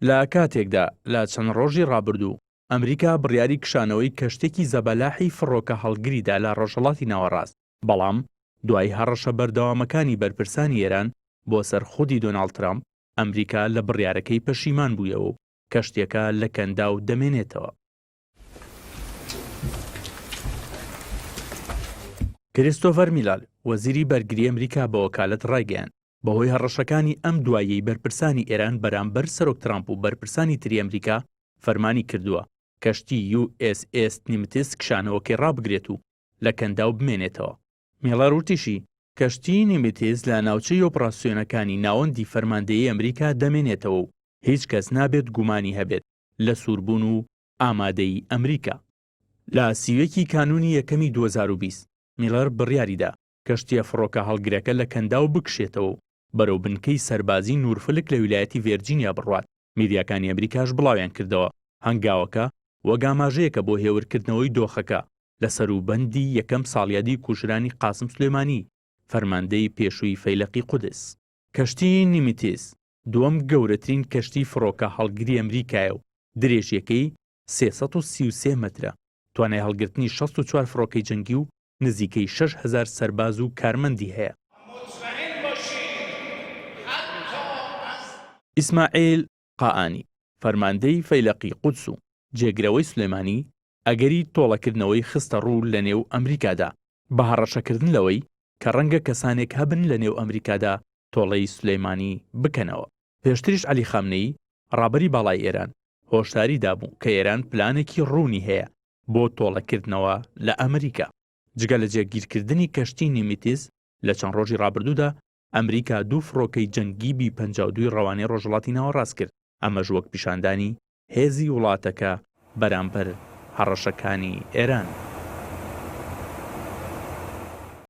لە کاتێکدا لە چەند ڕۆژی ڕابردوو ئەمریکا بڕیاری کشانەوەی کەشتێکی زەبەلاحی فڕۆکە هەڵگری دا لە ڕۆژهەڵاتی ناوەڕاست، بەڵام دوای هەڕەشە بەردەوامەکانی بەرپرسانی ئێران بۆ سەر خودی دۆناڵد ترەمپ، ئەمریکا لە بڕیارەکەی پەشیمان بوویەوە و کەشتیەکە لە کەنداو دەمێنێتەوە. کریستۆفەر میلال، وەزیری بەرگری ئەمریکا بە وەکالەت ڕایگەیاند، بەهۆی هەڕەشەکانی ئەم دواییەی بەرپرسانی ئێران بەرامبەر سەرۆک ترامپ و بەرپرسانی تری ئەمریکا، فەرمانی کردووە کەشتی یو ئێس ئێس نیمتز کشانەوەکەی ڕابگرێت و لە کەنداو بمێنێتەوە. میڵەر وتیشی، کەشتیی نیمیتز لە ناوچەی ئۆپراسیۆنەکانی ناوەندی فەرماندەیی ئەمریکا دەمێنێتەوە و هیچ کەس نابێت گومانی هەبێت لە سووربوون و ئامادەیی ئەمریکا. لە 31 ی کانوونی یەکەمی 2020، میڵەر بڕیاریدا کەشتییە فڕۆکە هەڵگرەکە لە کەنداو بکشێتەوە و بەرەو بنکەی سەربازی نورفلک لە ویلایەتی ڤێرجینیا بڕوات، میدیاکانی ئەمریکاش بڵاویانکردەوە، هەنگاوەکە وەک ئاماژەیەکە بۆ هێورکردنەوەی دۆخەکە لە سەروبەندی یەکەم ساڵیادی کوژرانی قاسم سولێمانی، فەرماندەی پێشووی فەیلەقی قودس. کەشتیی نیمیتز دووەم گەورەترین کەشتیی فڕۆکە هەڵگری ئەمریکایە و درێژییەکەی 333 مەترە، توانای هەڵگرتنی 64 فڕۆکەی جەنگی و نزیکەی 6000 سەرباز و کارمەندی هەیە. ئیسماعیل قائانی، فەرماندەی فەیلەقی قودس و جێگرەوەی سولێمانی، ئەگەری تۆڵەکردنەوەی خستە ڕوو لە نێو ئەمریکادا، بە هەڕەشەکردن لەوەی کە ڕەنگە کەسانێک هەبن لە نێو ئەمریکادا تۆڵەی سولەیمانی بکەنەوە. پێشتریش عەلی خامنەیی، ڕابەری باڵای ئێران، هۆشداری دابوو کە ئێران پلانێکی ڕوونی هەیە بۆ تۆڵەکردنەوە لە ئەمریکا. جگە لە جێگیرکردنی کەشتی نیمیتز، لە چەند ڕۆژی ڕابردوودا ئەمریکا دوو فڕۆکەی جەنگی بی 52 ی ڕەوانەی ڕۆژهەڵاتی ناوەڕاست کرد، ئەمەش وەک پیشاندانی هێزی وڵاتەکە بەرامبەر هەڕەشەکانی ئێران.